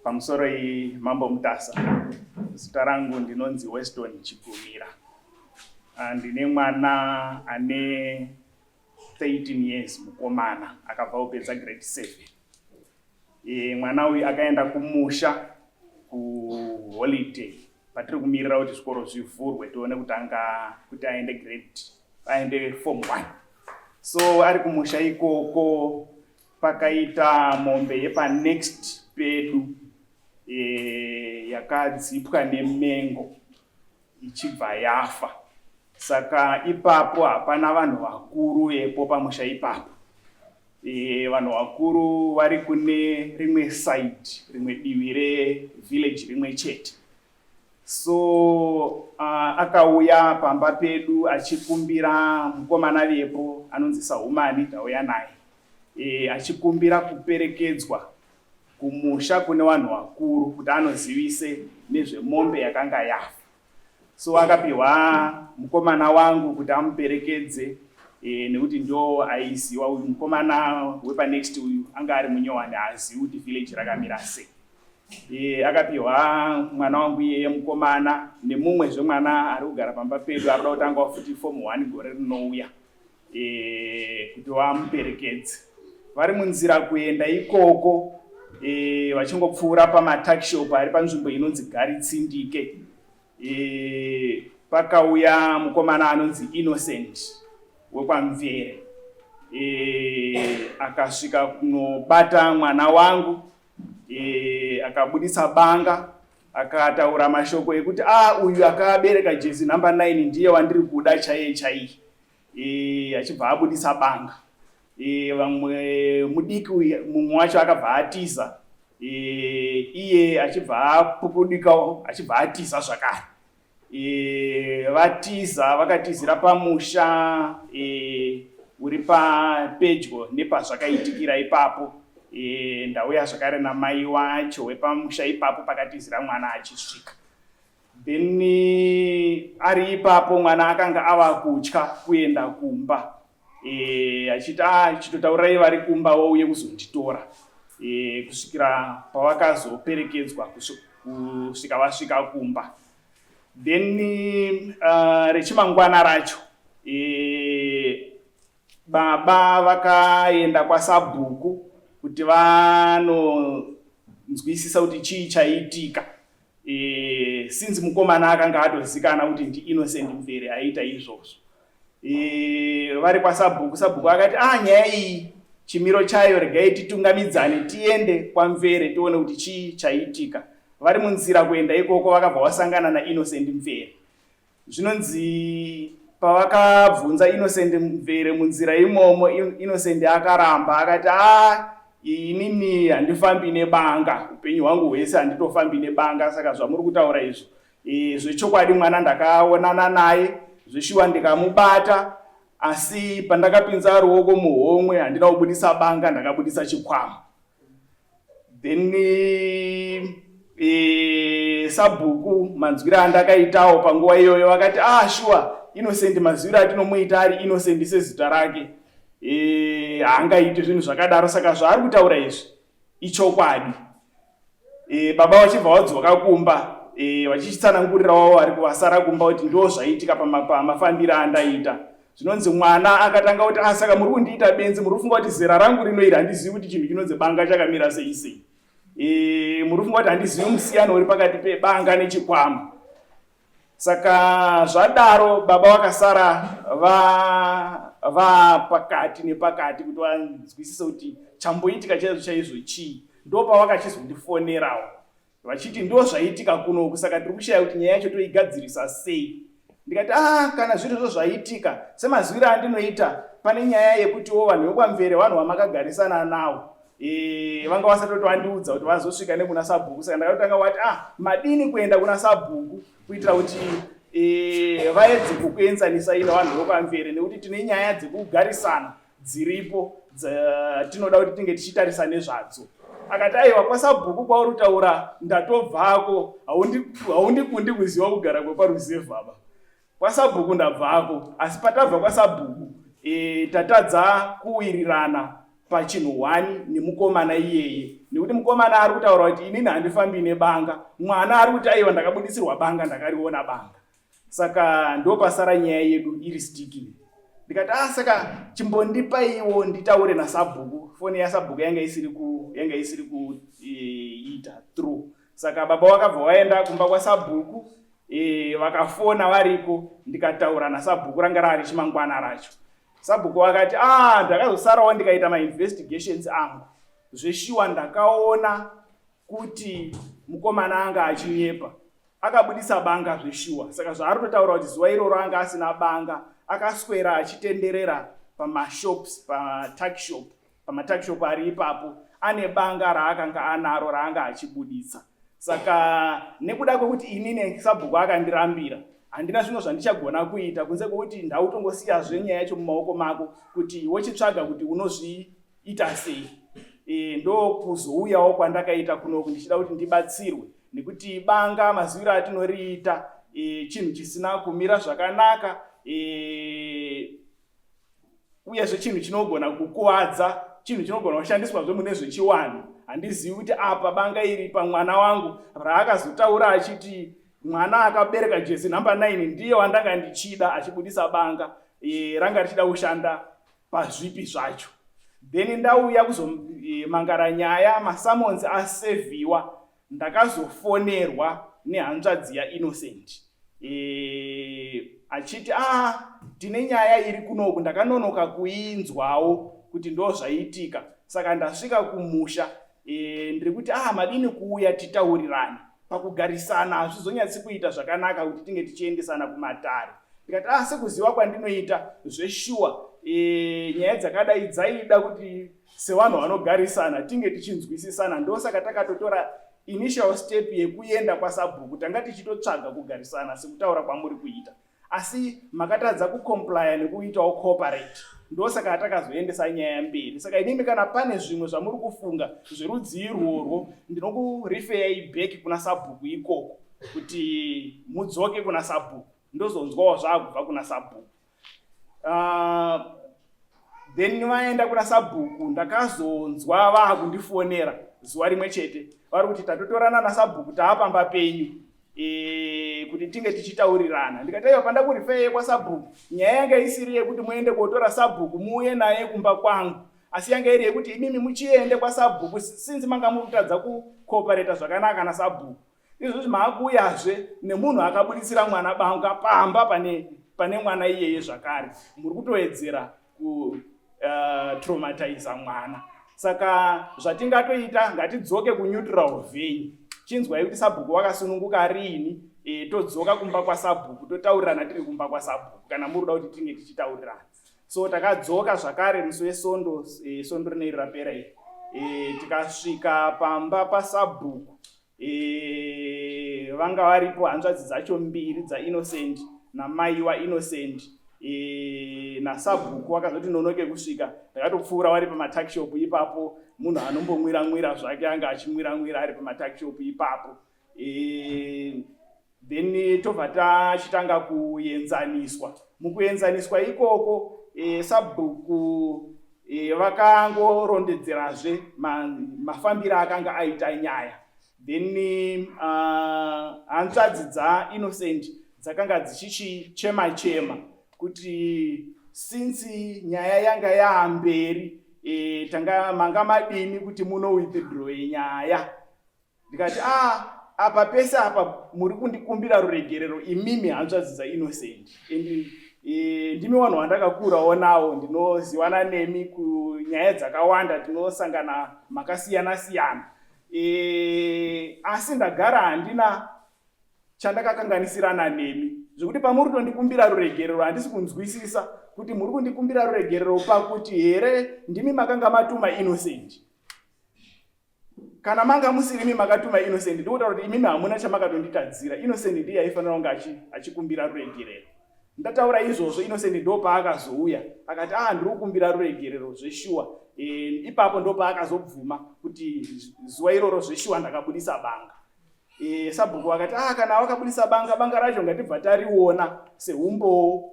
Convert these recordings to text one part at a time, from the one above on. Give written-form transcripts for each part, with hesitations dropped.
Pamusoro iyi, Mambo Mutasa. Zita rangu ndinonzi Weston Chigumira. Ndine mwana ane 13 years, mukomana akabva kupedza grade 7. Mwana uyu akaenda kumusha kuholiday patiri kumirira kuti zvikoro zvivhurwe tione kutanga kuti aende grade, aende form 1. So ari kumusha ikoko pakaita mombe yepanext pedu yakadzipwa nemengo ichibva yafa. Saka ipapo hapana vanhu vakuru vepo pamusha ipapo. Vanhu vakuru vari kune rimwe side, rimwe divi revillage rimwe chete. So akauya pamba pedu achikumbira mukomana vepo anonzi Sahumani, tauya naye achikumbira kuperekedzwa kumusha kune vanhu vakuru kuti anozivise nezvemombe yakanga yafa. So akapiwa mukomana wangu kuti amuperekedze nekuti ndo aiziva. Uyu mukomana wepanext uyu anga ari munyowani, haazivi kuti village rakamira sei. Akapiwa mwana wangu iyeye mukomana nemumwezve mwana ari kugara pamba pedu ari kuda kutangawo futi form 1 gore rinouya kuti vamuperekedze. Vari munzira kuenda ikoko, vachingopfuura pamatuckshop ari panzvimbo inonzi Garitsindike, pakauya mukomana anonzi Innocent wekwaMvere, akasvika kunobata mwana wangu, akabudisa banga, akataura mashoko ekuti a ah, uyu akabereka jezi namba 9 ndiye wandiri kuda chaiye chaiye, achibva abudisa banga. Vamwe mudiki mumwe wacho akabva atiza, iye achibva apupudikawo achibva atiza zvakare. Vatiza vakatizira pamusha uri papedyo nepazvakaitikira ipapo. Ndauya zvakare namai wacho wepamusha ipapo pakatizira mwana achisvika. Then ari ipapo mwana akanga ava kutya kuenda kumba, achiti a chitotaurirai vari kumba wauye kuzonditora, kusvikira pavakazoperekedzwa kusvika vasvika kumba. Then rechimangwana racho baba vakaenda kwasabhuku kuti vanonzwisisa kuti chii chaitika, since mukomana akanga atozikana kuti ndiInnocent Mvere aiita izvozvo. Vari kwasabhuku, sabhuku akati ah, nyaya iyi chimiro chayo regai titungamidzane tiende kwaMvere tione kuti chii chaitika. Vari munzira kuenda ikoko vakabva vasangana naInnocent Mvere. Zvinonzi pavakabvunza Innocent Mvere munzira imomo, Innocent akaramba akati a inini handifambi nebanga, upenyu hwangu hwese handitofambi nebanga, saka zvamuri kutaura izvo zvechokwadi mwana ndakaonana naye zveshuwa ndikamubata, asi pandakapinza ruoko muhomwe handina kubudisa banga, ndakabudisa chikwama. Then sabhuku manzwiro andakaitawo panguva iyoyo vakati ah, shuwa Innocent mazwiro atinomuita ari Innocent sezita rake, haangaiti zvinhu zvakadaro, saka zvaari kutaura izvi ichokwadi. Baba vachibva vadzoka kumba, vachichitsanangurira wavo vari kuvasara kumba kuti ndo zvaitika pamafambiro andaita. Zvinonzi mwana akatanga kuti ah, saka muri kundiita benzi, muri kufunga kuti zera rangu rino iri handizivi kuti chinhu chinonzi banga chakamira sei sei, muri kufunga kuti handizivi musiyano uri pakati pebanga nechikwama. Saka zvadaro baba vakasara va pakati nepakati kuti vanzwisise kuti chamboitika chaizvo chaizvo chii. Ndo pavakachizondifonerawo vachiti ndo zvaitika kunoku, saka tiri kushaya kuti nyaya yacho toigadzirisa sei. Ndikati ah, kana zviri zvo zvaitika semazwiro andinoita, pane nyaya yekutiwo vanhu vekwaMvere vanhu vamakagarisana navo, vanga vasatoti vandiudza kuti vazosvika nekuna sabhuku. Saka ndakatotanga wati ah, madini kuenda kuna sabhuku kuitira kuti vaedze kukuenzanisai nevanhu vekwaMvere, nekuti tine nyaya dzekugarisana dziripo tinoda kuti tinge tichitarisa nezvadzo. Akati aiwa, kwasabhuku kwauri kutaura ndatobvako, haundikundi kuziva kugara kweparuzevha aba, kwasabhuku ndabvako, asi patabva kwasabhuku tatadza kuwirirana. pachinhu one nemukomana iyeye, nekuti mukomana ari kutaura kuti inini handifambi nebanga, mwana ari kuti aiwa, ndakabudisirwa banga, ndakariona banga. Saka ndopasara nyaya yedu iri sticky. Ndikati, "Ah, saka chimbondipaiwo nditaure nasabhuku." Foni yasabhuku yanga isiri kuita through. Saka baba vakabva vaenda kumba kwasabhuku, vakafona variko, ndikataura nasabhuku. Ranga rari chimangwana racho. Sabhuku vakati, "Ah, ndakazosarawo ndikaita mainvestigations angu. Zveshuwa ndakaona kuti mukomana anga achinyepa, akabudisa banga zveshuwa. Saka zvaari kutotaura kuti zuva iroro anga asina banga, akaswera achitenderera pamashops, patuckshop, pamatuckshop ari ipapo, ane banga raakanga anaro raanga achibudisa. Saka nekuda kwekuti inini sabhuku akandirambira, handina zvimwe zvandichagona kuita kunze kwekuti ndautongosiyazve nyaya yacho mumaoko mako kuti wochitsvaga kuti unozviita sei." Ndokuzouyawo kwandakaita kunoku ndichida kuti ndibatsirwe, nekuti banga maziviro atinoriita chinhu chisina kumira zvakanaka, uyezve chinhu chinogona kukuvadza, chinhu chinogona kushandiswazve mune zvechiwanhu. Handizivi kuti apa banga iri pamwana wangu raakazotaura achiti mwana akabereka jezi namba 9 ndiye wandanga ndichida, achibudisa banga, ranga richida kushanda pazvipi zvacho. Then ndauya kuzomangara nyaya, masummons aserviwa, ndakazofonerwa nehanzvadzi yaInnocent achiti, "Ah, tine nyaya iri kunoku. Ndakanonoka kuinzwawo kuti ndo zvaitika. Saka ndasvika kumusha, ndiri kuti, ah, madini kuuya titaurirane? Pakugarisana hazvizonyatsi kuita zvakanaka kuti tinge tichiendesana kumatare." Ndikati, "Ah, sekuziva kwandinoita zveshuwa, nyaya dzakadai dzaida kuti sevanhu vanogarisana tinge tichinzwisisana. Ndosaka takatotora initial step yekuenda kwasabhuku. Tanga tichitotsvaga kugarisana sekutaura kwamuri kuita, asi makatadza kucomplya nekuitawo cooperate. Ndosaka takazoendesa nyaya mberi. Saka inimi kana pane zvimwe zvamuri kufunga zverudzi irworwo, ndinokureferai back kuna sabhuku ikoko kuti mudzoke kuna sabhuku. Ndozonzwawo zvaakubva kuna sabhuku." Then vaenda kuna sabhuku, ndakazonzwa vaakundifonera zuva rimwe chete vari kuti, "Tatotorana nasabhuku, taapamba penyu kuti tinge tichitaurirana." Ndikati, "Aiwa, pandakureferai kwasabhuku, nyaya yanga isiri yekuti muende kotora sabhuku muuye naye kumba kwangu, asi yanga iri yekuti imimi muchiende kwasabhuku, since manga muri kutadza kucooperata zvakanaka nasabhuku. Izvozvi maakuuyazve nemunhu akabudisira mwana banga pamba pane mwana iyeye zvakare, muri kutowedzera kutraumatiza mwana. Saka zvatingatoita, ngatidzoke kuneutral venue. Chinzwai kuti sabhuku wakasununguka riini, todzoka kumba kwasabhuku, totaurirana tiri kumba kwasabhuku, kana muri kuda kuti tinge tichitaurirana." So takadzoka zvakare musi wesondo, sondo rineri rapera iri, tikasvika pamba pasabhuku. Vanga varipo hanzvadzi dzacho mbiri dzaInnocent namai waInnocent, nasabhuku vakazoti nonoke kusvika. Ndakatopfuura vari pamatuckshop ipapo, munhu anombomwira mwira zvake, anga achimwira mwira ari pamatuckshop ipapo. Then tobva tachitanga kuenzaniswa. Mukuenzaniswa ikoko, sabhuku vakangorondedzerazve mafambiro akanga aita nyaya. Then hanzvadzi dzaInnocent dzakanga dzichichichema chema kuti since nyaya yanga yaamberi, tanga manga madini kuti muno withdraw nyaya. Ndikati, "Ah, apa pese apa muri kundikumbira ruregerero imimi hanzvadzi dzaInnocent, and ndimi vanhu vandakakurawo nawo, ndinoziwana nemi kunyaya dzakawanda, tinosangana makasiyana siyana, asi ndagara handina chandakakanganisirana nemi, zvekuti pamuri kutondikumbira ruregerero handisi kunzwisisa kuti muri kundikumbira ruregerero pakuti here ndimi makanga matuma Innocent. Kana manga musirimi makatuma Innocent, ndikutaura kuti imimi hamuna chamakatonditadzira. Innocent ndiye aifanira kunge achikumbira ruregerero." Ndataura izvozvo, Innocent ndo paakazouya akati, "Ah, ndiri kukumbira ruregerero zveshuwa." Ipapo ndo paakazobvuma kuti zuva iroro zveshuwa ndakabudisa banga. Sabhuku akati, "Ah, kana wakabudisa banga, banga racho ngatibva tariona seumbowo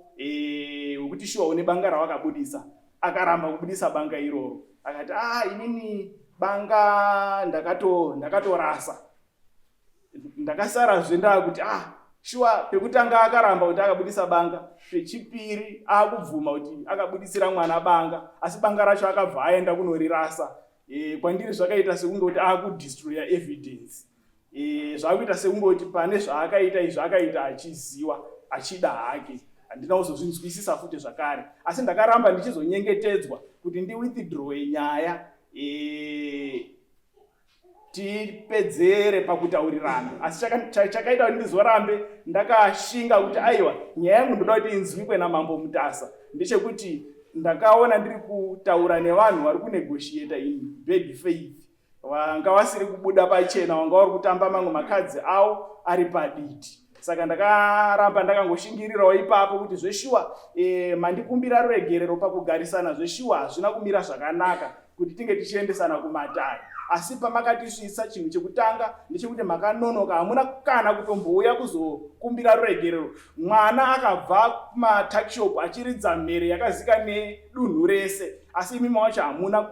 hwekuti shuwa une banga rawakabudisa." Akaramba kubudisa banga iroro. Akati ah, inini banga ndakato ndakatorasa. Ndakasarazve ndaakuti ah, shuwa pekutanga akaramba kuti akabudisa banga, pechipiri akubvuma kuti akabudisira mwana banga, asi banga racho akabva aenda kunorirasa. E, kwandiri zvakaita sekunge kuti akudestroya evidence. E, zvakuita sekunge kuti pane zvaakaita izvi akaita achiziwa achida hake. Handina kuzozvinzwisisa futi zvakare, asi ndakaramba ndichizonyengetedzwa kuti ndiwithdrawe nyaya e, tipedzere pakutaurirana. Asi chakaita kuti ndizorambe ndakashinga kuti aiwa, nyaya yangu ndoda kuti inzwikwe naMambo Mutasa ndechekuti ndakaona ndiri kutaura nevanhu vari kunegotiata in bad faith, vanga vasiri kubuda pachena, vanga vari kutamba mamwe makadzi avo ari paditi. Saka ndakaramba ndakangoshingirirawo ipapo kuti zveshuwa e, mandikumbira ruregerero pakugarisana, zveshuwa hazvina kumira zvakanaka kuti tinge tichiendesana kumatare, asi pamakatisvitsa chinhu chekutanga ndechekuti makanonoka, hamuna kana kutombouya kuzokumbira ruregerero. Mwana akabva kumatakshop achiridza mhere yakazika nedunhu rese, asi imi mawacho hamuna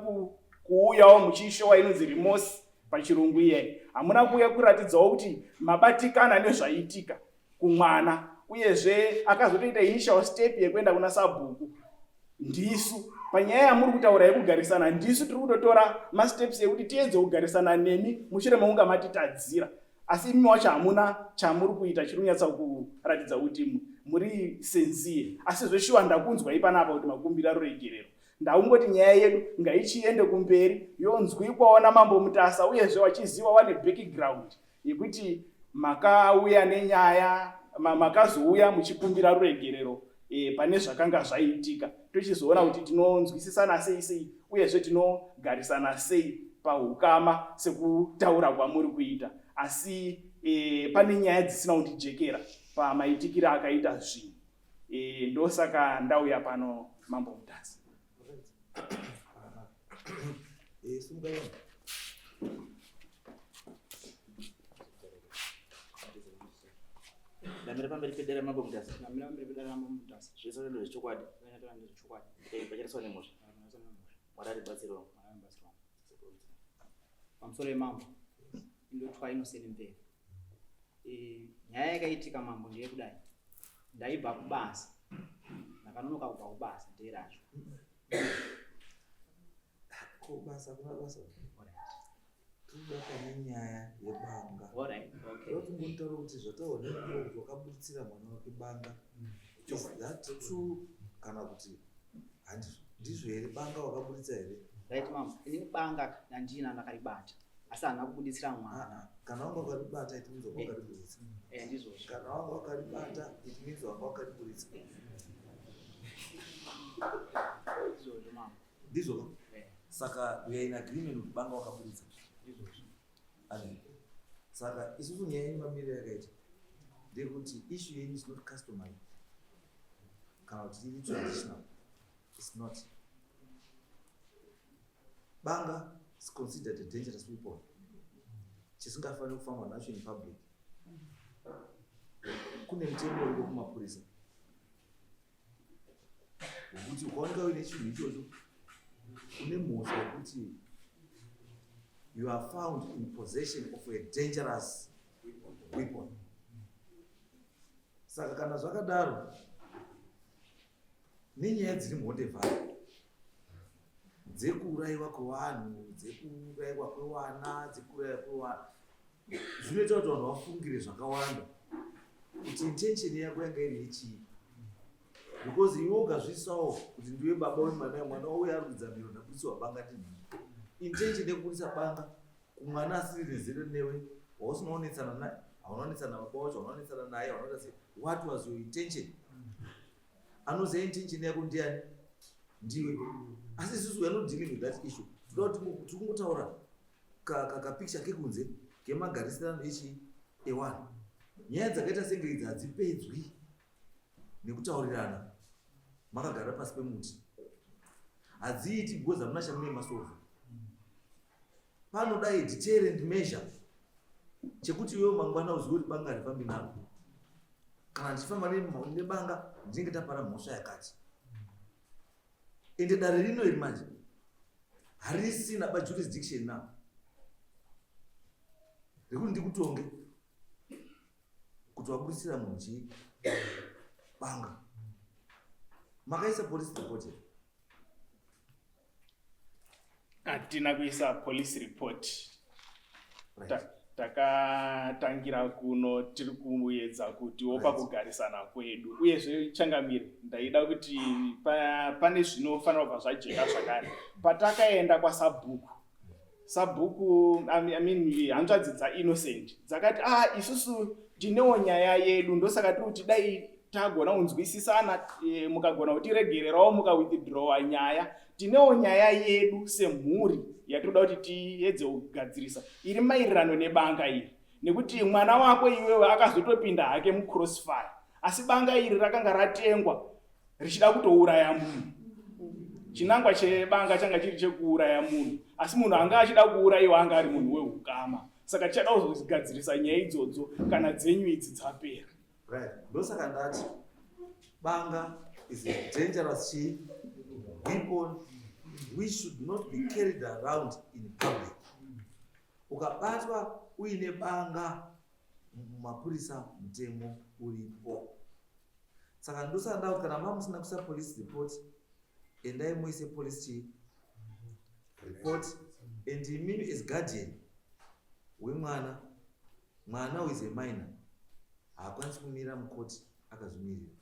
kuuyawo muchishowa inonzi remorse pachirungu iye, hamuna kuuya kuratidzawo kuti mabatikana nezvaitika kumwana. Uyezve akazotoita initial step yekuenda kuna sabhuku. Ndisu panyaya yamuri kutaura yekugarisana, ndisu tiri kutotora masteps ekuti tiedze kugarisana nemi mushure mekunge matitadzira, asi imi wacho hamuna chamuri kuita chiri kunyatsa kuratidza kuti muri senziye. Asi zveshuwa ndakunzwai panapa kuti makumbira ruregerero. Ndaungoti nyaya yedu ngaichiende kumberi yonzwikwawo naMambo Mutasa, uyezve wachiziva wane background yekuti makauya nenyaya, makazouya muchikumbira ruregerero e, pane zvakanga zvaitika, tochizoona kuti tinonzwisisana sei sei uyezve tinogarisana sei pahukama sekutaura kwamuri kuita. Asi e, pane nyaya dzisina kundijekera pamaitikiro akaita zvinhu e, ndosaka ndauya pano Mambo Mutasa. Ndamira pamberi pedare Mambo Mutasa. Ndamira pamberi pedare Mambo Mutasa. Zvese ndezvechokwadi. Zvese ndezvechokwadi. Pachariswa nemhosva. Mwari atibatsirewo. Mwari atibatsirewo. Pamusoro yemambo indotwa Innocent Mvere. E, nyaya yakaitika mambo ndeyekudai. Ndaibva kubasa. Ndakanonoka kubva kubasa day racho. Kubasa kuna basa. Toda pane nyaya yebanga. Alright, okay. Ndokungotaura kuti zvataurwa nemukuru kuti wakaburitsira mwana wake banga. Is that true kana kuti handizvo? Ndizvo here banga wakaburitsa here? Right mama, inini banga ndandina ndakaribata asi handina kubuditsira mwana. Kana wanga wakaribata it means wanga wakariburitsa. Eh, ndizvozvo. Kana wanga wakaribata it means wanga wakariburitsa. Ndizvozvo mama. Ndizvo? Saka we are in agreement kuti banga wakaburitsa. Ndizvozvo. Amen. Saka isusu nyaya yenyu mamiriro yakaita ndeyekuti issue yenyu is not customary kana kuti iri traditional. It's not. Banga is considered a dangerous weapon chisingafaniri kufambwa nacho in public. Kune mutemo uriko kumapurisa wekuti ukaoneka uine chinhu ichocho une mhosva yekuti you are found in possession of a dangerous weapon. Saka kana zvakadaro nenyaya dziri muHonde Valley dzekuurayiwa kwevanhu, dzekuurayiwa kwewana, dzekuurayiwa kwewana, zvinoita kuti vanhu vafungire zvakawanda kuti intention yako yanga iri yechii, because iwe ukazviisawo kuti ndiwe baba wemwana, mwana wauya ari kuridza miro, ndabudisiwa banga ndinhii. Intention yekubudisa banga kumwana asiri nezero newe, wausina kunetsana naye, hauna kunetsana baba wacho, hauna kunetsana naye, hauna sei, what was your intention? Anoziva intention yako ndiani? Ndiwe. Asi isusu we are not dealing with that issue. Toda kuti tiri kungotaura kapicture kekunze kemagarisirano echi ewanhu. Nyaya dzakaita senge idzi hadzipedzwi nekutaurirana makagara pasi pemuti, hadziiti because hamuna chamune masofa. Panoda a deterrent measure chekuti iwewe mangwana uzive kuti banga harifambi naro. Kana ndichifamba nebanga ndinenge tapara mhosva yakati. Ende dare rino iri manje Harisina ba jurisdiction now rekuti ndikutonge kuti wabudisira munhu chii banga. Makaisa police report here? Hatina kuisa police report. Takatangira kuno tiri kuedza kutiwo pakugarisana kwedu. Uyezve changamire, ndaida kuti pane zvinofanira kubva zvajeka zvakare. Patakaenda kwasabhuku, sabhuku, I mean, hanzvadzi dzaInnocent dzakati, ah, isusu tinewo nyaya yedu, ndosaka tiri kuti dai tagona kunzwisisana, mukagona kutiregererawo mukawithdrawa nyaya. Tinewo nyaya yedu semhuri yatinoda kuti tiedze kugadzirisa iri maererano nebanga iri, nekuti mwana wako iwewe akazotopinda hake mucrossfire, asi banga iri rakanga ratengwa richida kutouraya munhu. Chinangwa chebanga changa chiri chekuuraya munhu, asi munhu anga achida kuurayiwa anga ari munhu wehukama. Saka tichada kuzogadzirisa nyaya idzodzo kana dzenyu idzi dzapera. Right, ndosaka ndati banga is a dangerous chi weapon which should not be carried around in public. Ukabatwa uine banga, mapurisa, mutemo uripo. Saka ndosaka ndakuti kana mamusina kuisa police report, endai muise police chi report. And imimi as guardian wemwana, mwana is a minor, haakwanisi kumira mukoti akazvimirira,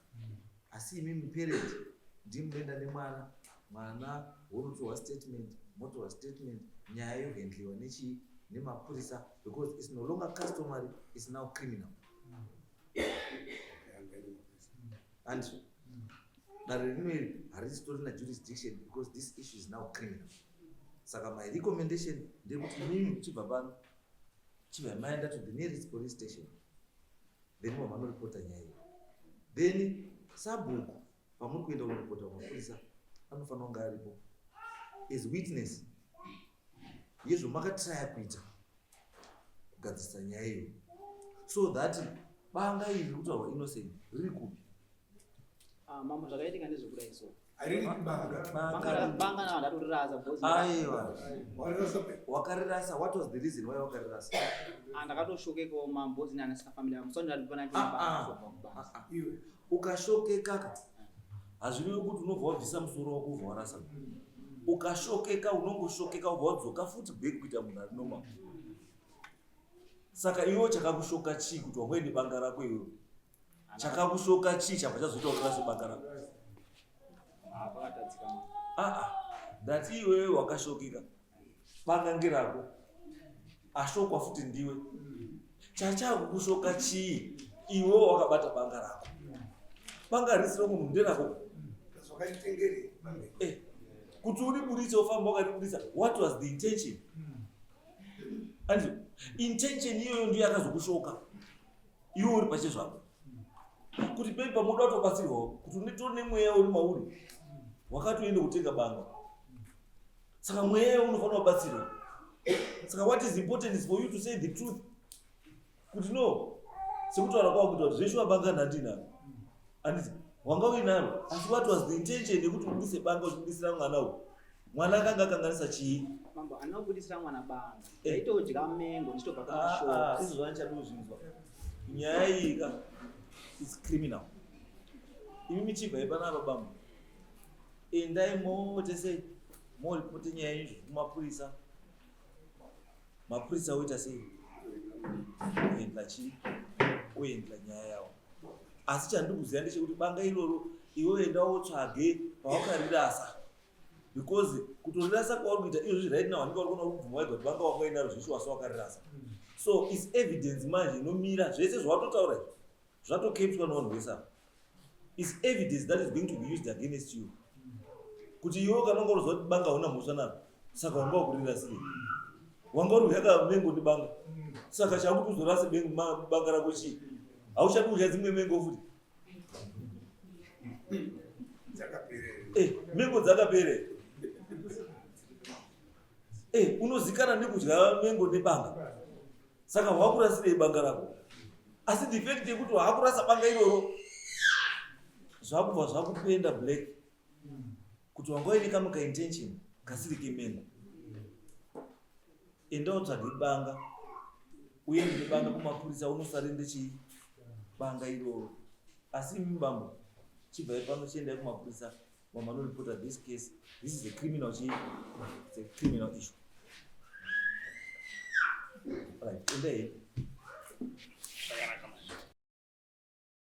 asi imimi parent ndimi munoenda nemwana, mwana wonotorwa statement, motorwa statement, nyaya yohandliwa nechii, nemapurisa, because it's no longer customary, it's now criminal. And dare rino iri harisitorina jurisdiction because this issue is now criminal. Saka my recommendation ndeyekuti imimi muchibva pano, chibva maenda to the nearest police station, then vamanoripota nyaya iyi. Then sabhuku, pamuri kuenda kunoripota kumapurisa, anofanira kunge aripo as witness yezvomakatraya kuita kugadzirisa nyaya iyoyo, so that banga iri riri kutaurwa Innocent riri kupi? Ah, mambo, zvakaitika ndezvekudai so. Hariri banga. Banga na ndatoriraza because Aiwa. Warirasa pe. Wakarirasa. What was the reason why wakarirasa? Ah, ndakatoshokekawo mambo, because ndandisina family yangu, so ndandipana. Ah, ah. Ah, ah. Iwe. Ukashokeka ka, hazvirevi kuti unobva wabvisa musoro wako ubva warasa. Ukashokeka unongoshokeka, ubva wadzoka futi back kuita munhu ari normal. Saka iwewo chakakushoka chii kuti wangoende banga rako? Iwewe chakakushoka chii chabva chazoita kuti urase banga rako? Ah, pakatadzika mambo. Aa, ndati iwewe wakashokeka, banga ngerako, ashokwa futi ndiwe. Chachakukushoka chii iwewo wakabata banga rako? Banga risi romunhu, nderako. Zvakachitengere banga. Kuti uriburitse ufamba wakaribudisa, what was the intention? Andi intention iyoyo ndiyo yakazokushoka iwe uri pachezvako, kuti pei pamuda kutobatsirwawo, kuti unetori nemweya uri mauri wakatoenda kutenga banga. Saka mweya unofanira kubatsirwa. Saka what is important is for you to say the truth, kuti no, sekutaura kwavo kuita kuti zveshuwa banga ndandinaro, anditi wanga uinaro, asi what was the intention yekuti ubudise banga uchibudisira mwana uyu? Mwana akanga akanganisa chii? Mambo, anobudisira mwana banga, ndaitodya mengo ndichitobva Ah, ah, kumashops. Izvo zvandichadi kuzvinzwa. Nyaya iyi ka is criminal. Imi michibva ipanapa, bambo, endai mote sei, moripote nyaya yenyu kumapurisa. Mapurisa oita sei, oendla chii, oendla nyaya yavo. Asi chandiri kuziva ndechekuti banga iroro, iwe enda wotsvage pawakarirasa, because kutorirasa kwauri kuita izvozvi right now, hanenge uri kuona uri kubvuma wega kuti banga wakainaro zveshuwa, so wakarirasa. So is evidence manje inomira zvese zvawatotaura izvi, zvatocapturwa nevanhu vese apa. Is evidence that is going to be used against you, kuti iwe kana unga unoziva kuti banga hauna mhosva naro, saka wanga wakurirasirei? Wanga uri kudya mengo nebanga, saka chakuti uzorase banga rako chii? Hauchadi kudya dzimwe mengo futi? Dzakaperera. Mengo dzakapera. Unozikana nekudya mengo nebanga, saka wakurasirei banga rako? Asi the fact yekuti waakurasa banga iroro, zvakubva zvakupenda black kuti wanga uine kamwe kaintention kasiri kemengo. Enda utsvage banga uende nebanga kumapurisa unosarende chii banga iroro. Asi imi bambo chibvai pano chiendai kumapurisa wamanoripota this case. This is a criminal chii, it's a criminal issue. Right, endai.